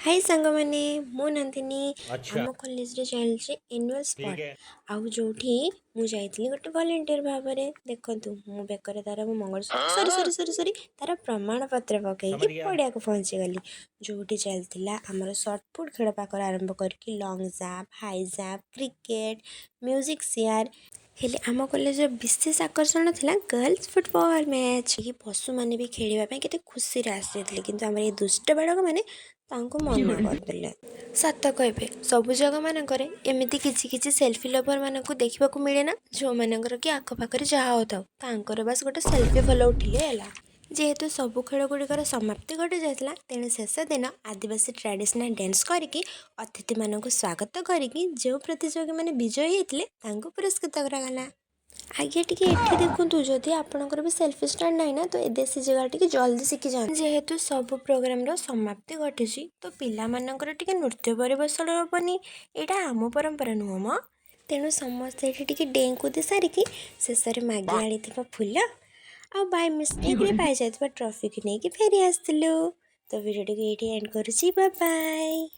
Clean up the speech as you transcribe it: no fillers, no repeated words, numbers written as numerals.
High ସାଙ୍ଗମାନେ, ମୁଁ ନନ୍ଦିନୀ। अच्छा। ଆମ କଲେଜରେ ଚାଲିଛି ଆନୁଆଲ୍ ठीक ସ୍ପୋର୍ଟ है। ଆଉ ଯେଉଁଠି ମୁଁ ଯାଇଥିଲି ଗୋଟେ ଭଲେଣ୍ଟିୟର ଭାବରେ। ଦେଖନ୍ତୁ, ମୁଁ ବେକରେ ତାର ମୋ ମଙ୍ଗଳସୂତ୍ର, ସରି ସରି ସରି ସରି, ତାର ପ୍ରମାଣପତ୍ର ପକାଇକି समझ गया। ପଡ଼ିଆକୁ ପହଞ୍ଚିଗଲି, ଯେଉଁଠି ଚାଲିଥିଲା ଆମର ସଟ୍ପୁଟ୍ ଖେଳ ପାଖରୁ ଆରମ୍ଭ କରିକି long jump, high jump, cricket, music chair. ହେଲେ ଆମ କଲେଜର ବିଶେଷ ଆକର୍ଷଣ ଥିଲା ଗର୍ଲସ ଫୁଟବଲ୍ ମ୍ୟାଚ୍। ଏହି ପଶୁମାନେ ବି ଖେଳିବା ପାଇଁ କେତେ ଖୁସିରେ ଆସିଯାଇଥିଲେ, କିନ୍ତୁ ଆମର ଏଇ ଦୁଷ୍ଟ ବାଳକମାନେ ତାଙ୍କୁ ମନା କରିଦେଲେ। ସତ କହିବେ, ସବୁ ଜାଗାମାନଙ୍କରେ ଏମିତି କିଛି କିଛି ସେଲ୍ଫି ଲଭରମାନଙ୍କୁ ଦେଖିବାକୁ ମିଳେ ନା, ଯେଉଁମାନଙ୍କର କି ଆଖପାଖରେ ଯାହା ହେଉଥାଉ, ତାଙ୍କର ବାସ୍ ଗୋଟେ ସେଲ୍ଫି ଭଲ ଉଠିଲେ ହେଲା। ଯେହେତୁ ସବୁ ଖେଳ ଗୁଡ଼ିକର ସମାପ୍ତି ଘଟିଯାଇଥିଲା, ତେଣୁ ଶେଷ ଦିନ ଆଦିବାସୀ ଟ୍ରାଡ଼ିସନାଲ୍ ଡ୍ୟାନ୍ସ କରିକି ଅତିଥିମାନଙ୍କୁ ସ୍ୱାଗତ କରିକି ଯେଉଁ ପ୍ରତିଯୋଗୀମାନେ ବିଜୟୀ ହେଇଥିଲେ, ତାଙ୍କୁ ପୁରସ୍କୃତ କରାଗଲା। ଆଜ୍ଞା, ଟିକେ ଏଠି ଦେଖନ୍ତୁ, ଯଦି ଆପଣଙ୍କର ବି ସେଲ୍ଫି ଷ୍ଟାଣ୍ଡ ନାହିଁ ନା, ତ ଏ ଦେଶୀ ଜାଗା ଟିକେ ଜଲ୍ଦି ଶିଖିଯାଆନ୍ତୁ। ଯେହେତୁ ସବୁ ପ୍ରୋଗ୍ରାମର ସମାପ୍ତି ଘଟିଛି, ତ ପିଲାମାନଙ୍କର ଟିକେ ନୃତ୍ୟ ପରିବେଷଣ ହେବନି, ଏଇଟା ଆମ ପରମ୍ପରା ନୁହଁ ମ। ତେଣୁ ସମସ୍ତେ ଏଠି ଟିକେ ଡେଇଁ କୁଦି ସାରିକି ଶେଷରେ ମାଗି ଆଣିଥିବା ଫୁଲ ଆଉ ବାଇ ମିଷ୍ଟେକ୍ରେ ପାଇଯାଇଥିବା ଟ୍ରଫିକୁ ନେଇକି ଫେରି ଆସିଥିଲୁ। ତ ଭିଡ଼ିଓଟିକୁ ଏଇଠି ଏଣ୍ଡ କରୁଛି। Bye bye.